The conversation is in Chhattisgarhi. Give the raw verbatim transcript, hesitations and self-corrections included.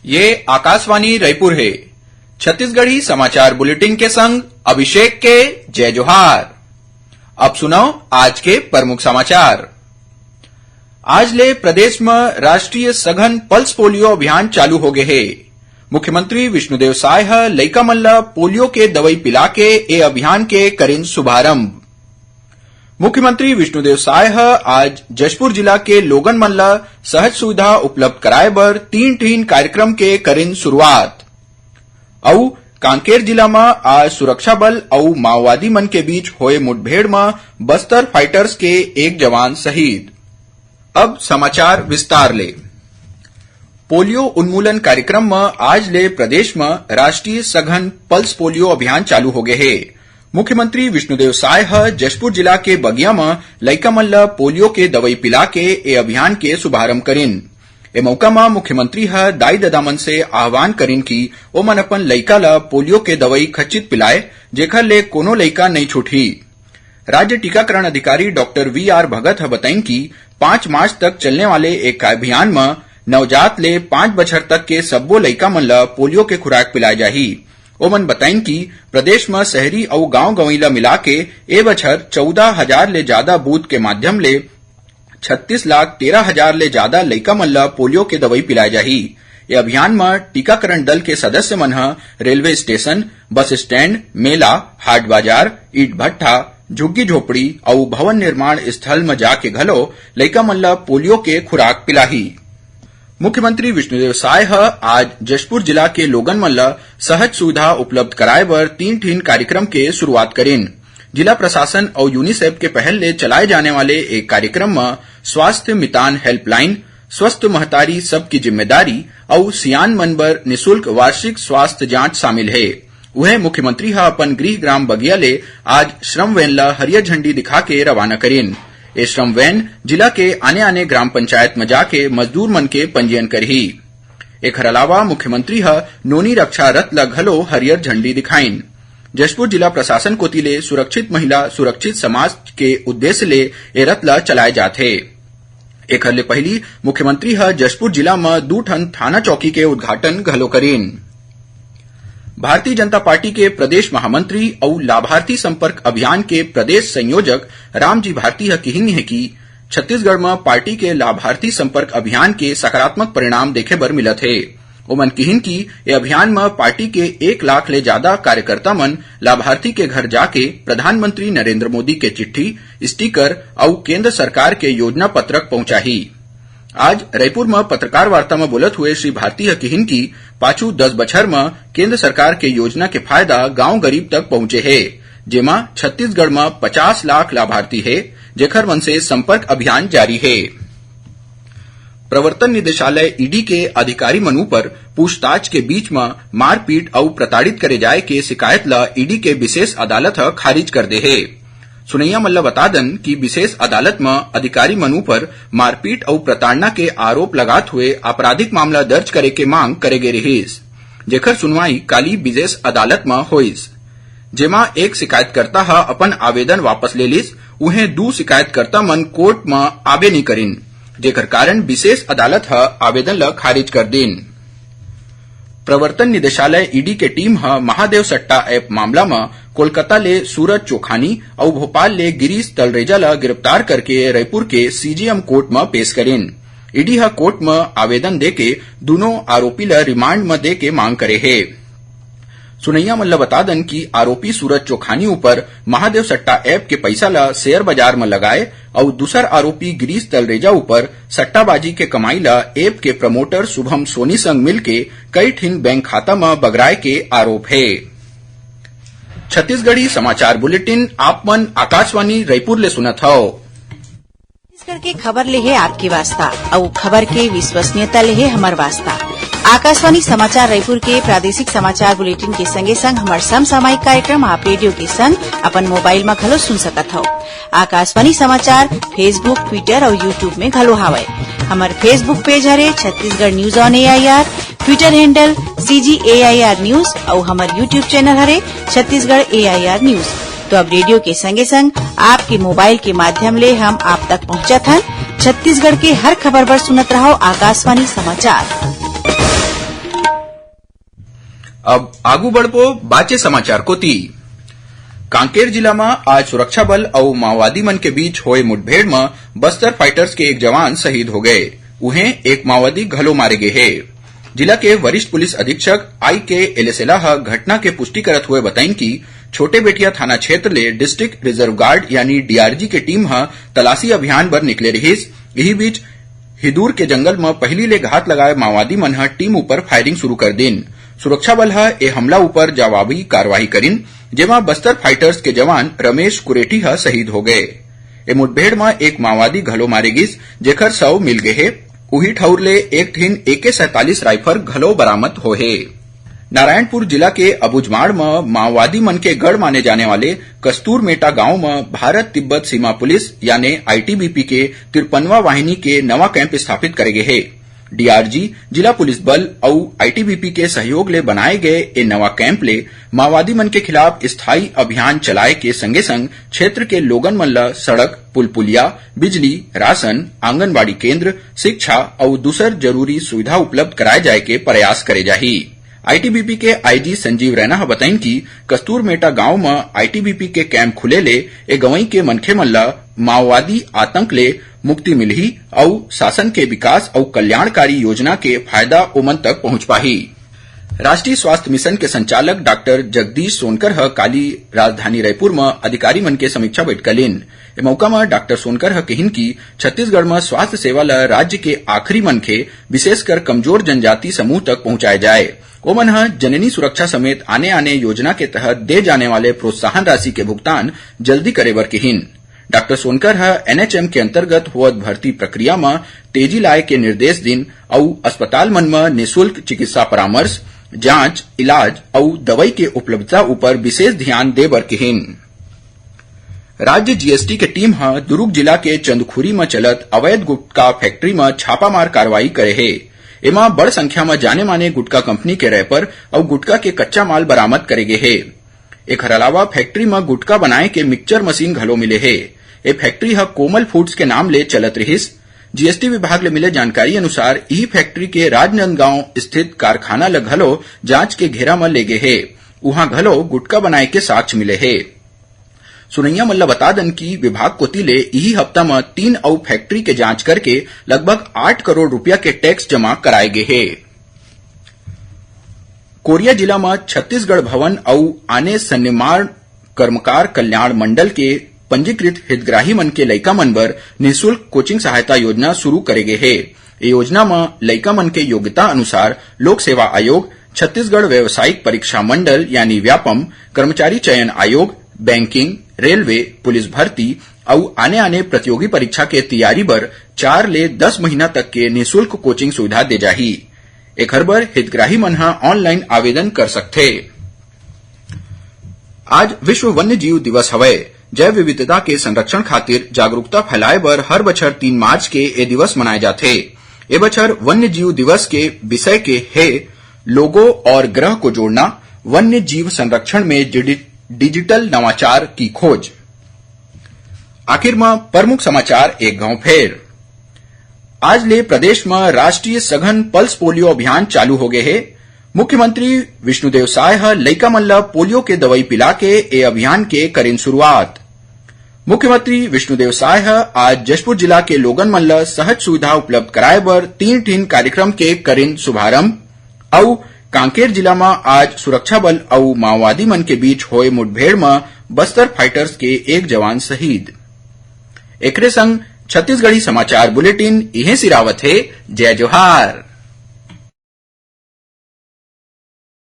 ये आकाशवाणी रायपुर हे। छत्तीसगढ़ी समाचार बुलेटिन के संग अभिषेक के जय जोहार। अब सुनव आज के प्रमुख समाचार। आज ले प्रदेश म राष्ट्रीय सघन पल्स पोलियो अभियान चालू होगे हे। मुख्यमंत्री विष्णुदेव साय ह लइका मन ल पोलियो के दवई पिला के ए अभियान के करिन शुभारंभ। मुख्यमंत्री विष्णुदेव साय ह आज जशपुर जिला के लोगन मन ल सहज सुविधा उपलब्ध कराए बर तीन ठिन कार्यक्रम के करिन शुरुआत। अउ कांकेर जिला म आज सुरक्षा बल अउ माओवादी मन के बीच होए मुठभेड़ म बस्तर फाइटर्स के एक जवान शहीद। अब समाचार विस्तार ले। पोलियो उन्मूलन कार्यक्रम म आज ले प्रदेश म राष्ट्रीय सघन पल्स पोलियो अभियान चालू होगे हे। मुख्यमंत्री विष्णुदेव साय ह जशपुर जिला के बगिया म लइका मन ल पोलियो के दवई पिला के ए अभियान के शुभारंभ करिन। ए मौका म मुख्यमंत्री ह दाई ददा मन से आह्वान करिन कि ओमन अपन लइका ल पोलियो के दवई खचित पिलाए, जेखर ले कोनो लइका नइ छूटही। राज्य टीकाकरण अधिकारी डॉक्टर वी आर भगत ह बताइन कि पाँच मार्च तक चलने वाले एक अभियान म नवजात ले पाँच बछर तक के सब्बो लइका मन ल पोलियो के खुराक पिलाए जाही। ओमन बताइन कि प्रदेश म शहरी अउ गांव गंवई ल मिला के ए बछर चौदह हजार ले जादा बूथ के माध्यम ले छत्तीस लाख तेरह हजार ले जादा लइका मन ल पोलियो के दवई पिलाए जाही। ए अभियान म टीकाकरण दल के सदस्य मन ह रेलवे स्टेशन, बस स्टैंड, मेला, हाट बाजार, ईंट भट्ठा, झुग्गी झोपड़ी अउ भवन निर्माण स्थल म जाके घलो लइका मन ल पोलियो के खुराक पिलाही। मुख्यमंत्री विष्णुदेव साय ह आज जशपुर जिला के लोगन मन ल सहज सुविधा उपलब्ध कराए बर तीन ठिन कार्यक्रम के शुरुआत करिन। जिला प्रशासन अउ यूनिसेफ के पहल ले चलाए जाने वाले एक कार्यक्रम म स्वास्थ्य मितान हेल्पलाइन, स्वस्थ महतारी सबकी जिम्मेदारी अउ सियान मन बर निशुल्क वार्षिक स्वास्थ्य जांच शामिल हे। उहें, मुख्यमंत्री ह अपन गृह ग्राम बगिया ले आज श्रम वैन ल हरियर झंडी दिखा के रवाना करिन। ए श्रम वैन जिला के आने-आने ग्राम पंचायत म जाके मजदूर मन के पंजीयन करही। एखर अलावा मुख्यमंत्री ह नोनी रक्षा रथ ल घलो हरियर झंडी दिखाइन। जशपुर जिला प्रशासन कोति ले सुरक्षित महिला, सुरक्षित समाज के उद्देश्य ले ए रथ ल चलाए जात हे। एखर ले पहिली मुख्यमंत्री ह जशपुर जिला म दू ठन थाना चौकी के उद्घाटन घलो करिन। भारतीय जनता पार्टी के प्रदेश महामंत्री अउ लाभार्थी संपर्क अभियान के प्रदेश संयोजक रामजी भारती ह किहिन हे कि छत्तीसगढ़ म पार्टी के लाभार्थी संपर्क अभियान के सकारात्मक परिणाम देखे बर मिलत हे। ओमन किहिन कि ए अभियान म पार्टी के एक लाख ले जादा कार्यकर्ता मन लाभार्थी के घर जाके प्रधानमंत्री नरेंद्र मोदी के चिट्ठी, स्टिकर अउ केंद्र सरकार के योजना पत्रक पहुंचाही। आज रायपुर म पत्रकार वार्ता म बोलत हुए श्री भारती ह किहिन कि पाछू दस बछर म केंद्र सरकार के योजना के फायदा गांव गरीब तक पहुंचे हे, जेमा छत्तीसगढ़ म पचास लाख लाभार्थी हे, जेखर मन से संपर्क अभियान जारी हे। प्रवर्तन निदेशालय, ईडी, के अधिकारी मन ऊपर पूछताछ के बीच म मारपीट अउ प्रताड़ित करे जाए के शिकायत ल ईडी के विशेष अदालत ह खारिज कर दे हे। सुनइया मन ल बता दन कि विशेष अदालत म अधिकारी मन ऊपर मारपीट अउ प्रताड़ना के आरोप लगात हुए आपराधिक मामला दर्ज करे के मांग करे गे रिहिस, जेखर सुनवाई काली विशेष अदालत म होइस, जेमा एक शिकायतकर्ता ह अपन आवेदन वापस ले लिस, उहें दू शिकायतकर्ता मन कोर्ट म आबे नइ करिन, जेकर कारण विशेष अदालत ह आवेदन ल खारिज कर दीन। प्रवर्तन निदेशालय, ईडी, के टीम ह महादेव सट्टा ऐप मामला म कोलकाता ले सूरज चोखानी अउ भोपाल ले गिरीश तलरेजा ल गिरफ्तार करके रायपुर के सीजेएम कोर्ट म पेश करिन। ईडी ह कोर्ट म आवेदन देके दूनों आरोपी ल रिमांड म देके मांग करे हे। सुनइया मन ल बता दन कि आरोपी सूरज चोखानी ऊपर महादेव सट्टा ऐप के पइसा ल शेयर बाजार म लगाए अउ दूसर आरोपी गिरीश तलरेजा ऊपर सट्टाबाजी के कमाई ल ऐप के प्रमोटर शुभम सोनी संग मिलके कई ठिन बैंक खाता म बगराए के आरोप हे। छत्तीसगढ़ी समाचार बुलेटिन आप मन आकाशवाणी रायपुर ले सुनत हव। छत्तीसगढ़ के खबर ले हे आपके वास्ता, अउ खबर के विश्वसनीयता ले हे हमर वास्ता। आकाशवाणी समाचार रायपुर के प्रादेशिक समाचार बुलेटिन के संगे संग हमर समसामयिक कार्यक्रम आप रेडियो के संग अपन मोबाइल म घलो सुन सकत हव। आकाशवाणी समाचार Facebook, Twitter अउ YouTube में घलो हावय। हमर Facebook पेज हरे Chhattisgarh news on AIR, Twitter handle CG AIR news अउ हमर YouTube चैनल हरे छत्तीसगढ़ एआईआर न्यूज। तो अब रेडियो के संगे संग आपके मोबाइल के माध्यम ले हम आप तक पहुंचत हन। छत्तीसगढ़ के हर खबर बर सुनत रहव आकाशवाणी समाचार। अब आगू बढ़बो बाचे समाचार कोति। कांकेर जिला म आज सुरक्षा बल अउ माओवादी मन के बीच होए मुठभेड़ म बस्तर फाइटर्स के एक जवान शहीद हो गए। उहें, एक माओवादी घलो मारे गे हे। जिला के वरिष्ठ पुलिस अधीक्षक आई के एलेसेला ह घटना के पुष्टि करत हुए बताइन कि छोटे बेटिया थाना क्षेत्र ले डिस्ट्रिक्ट रिजर्व गार्ड यानी डीआरजी के टीम ह तलाशी अभियान बर निकले रिहिस। इही बीच हिदूर के जंगल म पहिली ले घात लगाए माओवादी मन ह टीम ऊपर फायरिंग शुरू कर दिन। सुरक्षा बल ह ए हमला ऊपर जवाबी कार्रवाई करिन, जेमा बस्तर फाइटर्स के जवान रमेश कुरेटी ह शहीद हो गए। ए मुठभेड़ म एक माओवादी घलो मारे गिस, जेकर शव मिल गे हे। उही ठउर ले एक ठिन एके सैंतालीस राइफल घलो बरामद होहे। नारायणपुर जिला के अबुझमाड़ म माओवादी मन के गढ़ माने जाने वाले कस्तूरमेटा गांव म भारत तिब्बत सीमा पुलिस यानी आईटीबीपी के तिरपनवा वाहिनी के नवा कैंप स्थापित करे गे हे। डीआरजी, जिला पुलिस बल अउ आईटीबीपी के सहयोग ले बनाए गए ए नवा कैंप ले माओवादी मन के खिलाफ स्थायी अभियान चलाए के संगे संग क्षेत्र के लोगन मन ल सड़क, पुल पुलिया, बिजली, राशन, आंगनबाड़ी केंद्र, शिक्षा अउ दूसर जरूरी सुविधा उपलब्ध कराए जाए के प्रयास करे जाही। आईटीबीपी के आईजी संजीव रैना ह बताइन कि कस्तूरमेटा गांव म आईटीबीपी के कैंप खुले ले ए गंवई के मनखे मन ल माओवादी आतंक ले मुक्ति मिलही अउ शासन के विकास अउ कल्याणकारी योजना के फायदा ओमन तक पहुंच पाही। राष्ट्रीय स्वास्थ्य मिशन के संचालक डॉक्टर जगदीश सोनकर ह काली राजधानी रायपुर म अधिकारी मन के समीक्षा बैठक लीन। ए मौका म डॉक्टर सोनकर ह कहिन कि छत्तीसगढ़ म स्वास्थ्य सेवा ल राज्य के आखिरी मनखे, विशेषकर कमजोर जनजाति समूह तक पहुंचाए जाए। ओमन ह जननी सुरक्षा समेत आने-आने योजना के तहत दे जाने वाले प्रोत्साहन राशि के भुगतान जल्दी करे बर किहिन। डॉक्टर सोनकर ह एनएचएम के अंतर्गत होवत भर्ती प्रक्रिया म तेजी लाए के निर्देश दिन अउ अस्पताल मन म निशुल्क चिकित्सा परामर्श, जांच, इलाज अउ दवाई के उपलब्धता ऊपर विशेष ध्यान दे बर किहिन। राज्य जीएसटी के टीम ह दुरूग जिला के चंदखुरी म चलत अवैध गुटखा फैक्ट्री म छापामार कार्रवाई करे हे। एमा बड़ संख्या म जाने-माने गुटखा कंपनी के रैपर अउ गुटखा के कच्चा माल बरामद करे गे हे। एखर अलावा फैक्ट्री म गुटखा बनाए के मिक्सचर मशीन घलो मिले हे। ए फैक्ट्री ह कोमल फूड्स के नाम ले चलत रिहिस। जीएसटी विभाग ले मिले जानकारी अनुसार, इही फैक्ट्री के राजनांदगांव स्थित कारखाना ल घलो जांच के घेरा म लेगे हे। उहां घलो गुटखा बनाए के साक्ष्य मिले हे। सुनइया मन ल बता दन कि विभाग कोति ले इही हफ्ता म तीन अउ फैक्ट्री के जांच करके लगभग आठ करोड़ रुपया के टैक्स जमा कराए गे हे। कोरिया जिला म छत्तीसगढ़ भवन अउ आने सन्निर्माण कर्मकार कल्याण मंडल के पंजीकृत हितग्राही मन के लइका मन बर निशुल्क कोचिंग सहायता योजना शुरू करे गे हे। ए योजना म लइका मन के योग्यता अनुसार लोक सेवा आयोग, छत्तीसगढ़ व्यावसायिक परीक्षा मंडल यानी व्यापम, कर्मचारी चयन आयोग, बैंकिंग, रेलवे, पुलिस भर्ती अउ आने-आने प्रतियोगी परीक्षा के तैयारी बर चार ले दस महीना तक के निशुल्क कोचिंग सुविधा दे जाही। एखर बर हितग्राही मन ह ऑनलाइन आवेदन कर सकथे। आज विश्व वन्य जीव दिवस हवय। जैव विविधता के संरक्षण खातिर जागरूकता फैलाए बर हर बछर तीन मार्च के ए दिवस मनाए जाथे। ए बछर वन्य जीव दिवस के विषय के हे लोगों और ग्रह को जोड़ना, वन्य जीव संरक्षण में डिजि-, डिजिटल नवाचार की खोज। आखिर म प्रमुख समाचार एक घांव फेर। आज ले प्रदेश म राष्ट्रीय सघन पल्स पोलियो अभियान चालू हो गे हे। मुख्यमंत्री विष्णुदेव साय ह लइका मन ल पोलियो के दवई पिला के ए अभियान के करिन शुरुआत। मुख्यमंत्री विष्णुदेव साय ह आज जशपुर जिला के लोगन मन ल सहज सुविधा उपलब्ध कराए बर तीन ठिन कार्यक्रम के करिन शुभारंभ। अउ कांकेर जिला म आज सुरक्षा बल अउ माओवादी मन के बीच होए मुठभेड़ म बस्तर फाइटर्स के एक जवान शहीद। एकरे संग छत्तीसगढ़ी समाचार बुलेटिन इहें सिरावत हे। जय जोहार।